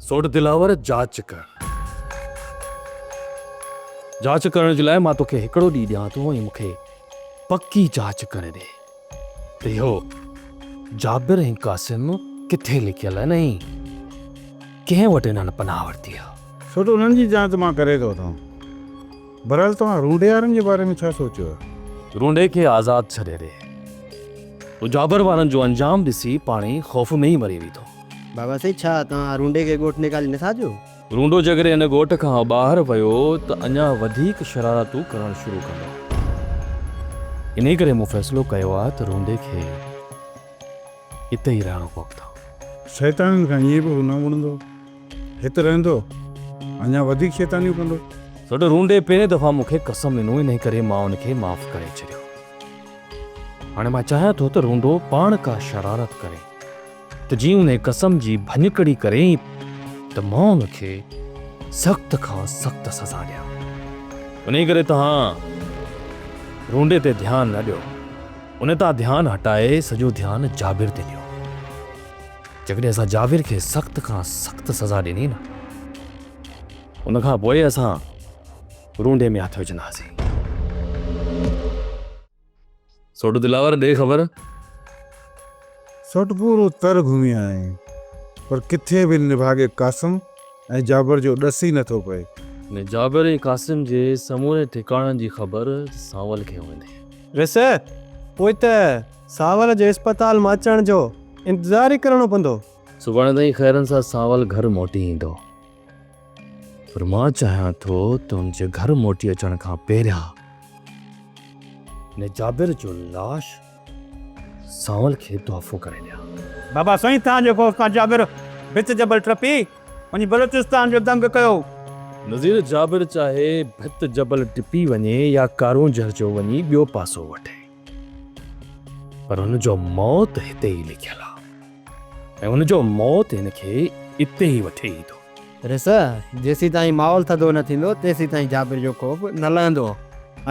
سوٽ دلاور جاچ ڪر. جاچ ڪرڻ جي لاء مان توکي هڪڙو ڏينهن ڏيان ٿو ۽ مون کي پڪي جاچ ڪري ڏي ته اهو جابر ۽ قاسم ڪٿي لڪيل آهن ۽ ڪنهن وٽ انهن پناهه ورتي آهي. سوٽ انهن جي جاچ مان ڪري ٿو وٺان. بهرحال توهان رونڊي وارن جي باري ۾ ڇا سوچيو آهي؟ رونڊي کي آزاد ڇڏي ڏي. هو جابر وارن جو انجام ڏسي پاڻهي خوف ۾ ئي مري ويندو. بابا سائين ڇا توهان رونڊي کي ڳوٺ نيڪالي نٿا ڏيو؟ رونڊو جيڪڏهن هن ڳوٺ کان ٻاهر ويو ته اڃا وڌيڪ شرارتون ڪرڻ شروع ڪندو. انهي ڪري مون فيصلو ڪيو آهي ته رونڊي کي هتي ئي رهڻو پوندو. شيطانن کان ائين به هو نه مڙندو. هت رهندو اڃا وڌيڪ شيطانيون ڪندو. سوٽ رونڊي پهرين دفعا مون کي قسم ڏنو انهي ڪري مان ان کي معاف ڪري ڇڏيو. هاڻي مان چاهيان ٿو ته رونڊو پاڻ ڪا شرارت ڪري. ته جي انهي قسم جي ڀڃڪڙي ڪرين ته مان ان کي سخت کان سخت سزا ڏيان. انهي ڪري توهان رونڊي تي ڌيان نه ڏيو. ان تان ڌيان هٽائي سڄو ڌيان جابر تي ڏيو. جيڪڏهن اسان جابر کي سخت کان سخت سزا ڏني نه، ان کان پوء اسان رونڊي ۾ هٿ وجهنداسين. سوٽ دلاور ڏي خبر. سوٽ پورو تر گهمي آيا آهيون پر ڪٿي به نڀاڳي قاسم ۽ جابر جو ڏس ئي نٿو پئي. جابر ۽ قاسم جي سمورين ٺڪاڻن جي خبر سانول کي هوندي. رس، پوء ته سانول جي اسپتال مان اچڻ جو انتظار ئي ڪرڻو پوندو. سڀاڻي تائين خيرن سان سانول گهر موٽي ايندو. پر مان چاهيان ٿو ته ان جي گهر موٽي اچڻ کان پهريان ان جابر جو لاش سانول کي تحفو ڪري ڏيان. بابا سائين توهان جي خوف کان جابر ڀت جبل ٽپي وڃي بلوچستان جو دنگ ڪيو. نذير جابر چاهي ڀت جبل ٽپي وڃي يا ڪارونجهر جو وڃي ٻيو پاسو وٺي پر هن جو موت هتي ئي لکيل آ. ۽ هن جو موت هن کي اتي ئي وٺي ايندو. رس، جيسيتائين ماحول ٿڌو نه ٿيندو، تيسيتائين جابر جو خوف نه لهندو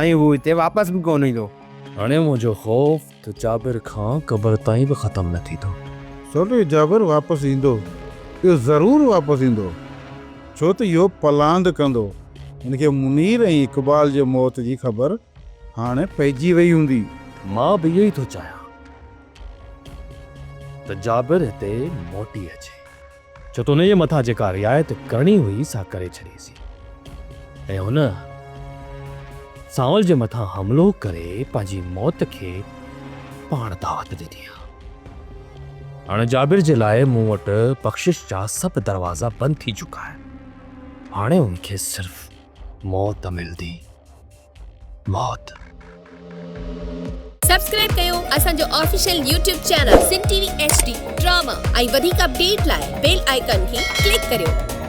۽ هو هتي واپس به ڪونه ايندو. هاڻي منهنجو خوف ته جابر کان قبر تائين به ختم نه ٿيندو. سوٽ، اهو جابر واپس ايندو. اهو ضرور واپس ايندو. ڇو ته اهو پلاند ڪندو. هن کي منير ۽ اقبال جي موت جي خبر هاڻي پئجي وئي هوندي. مان به اهو ئي ٿو چاهيان. ته جابر هتي موٽي اچي، ڇو ته ان جي مٿان جيڪا رعايت ڪرڻي هئي سا ڪري ڇڏيسين ۽ هن سانول جي مٿان حملو ڪري پنهنجي موت کي پاڻ دعوت ڏني آ. هاڻي جابر جي لاء مون وٽ بخشش جا سڀ دروازا بند ٿي چڪا آهن. هاڻي هن کي صرف موت ملندي. موت. سبسڪرائب ڪيو اسان جو official YouTube channel Sindh T V H D drama ۽ وڌيڪ اپڊيٽ لاء بيل آئيڪان کي ڪلڪ ڪريو.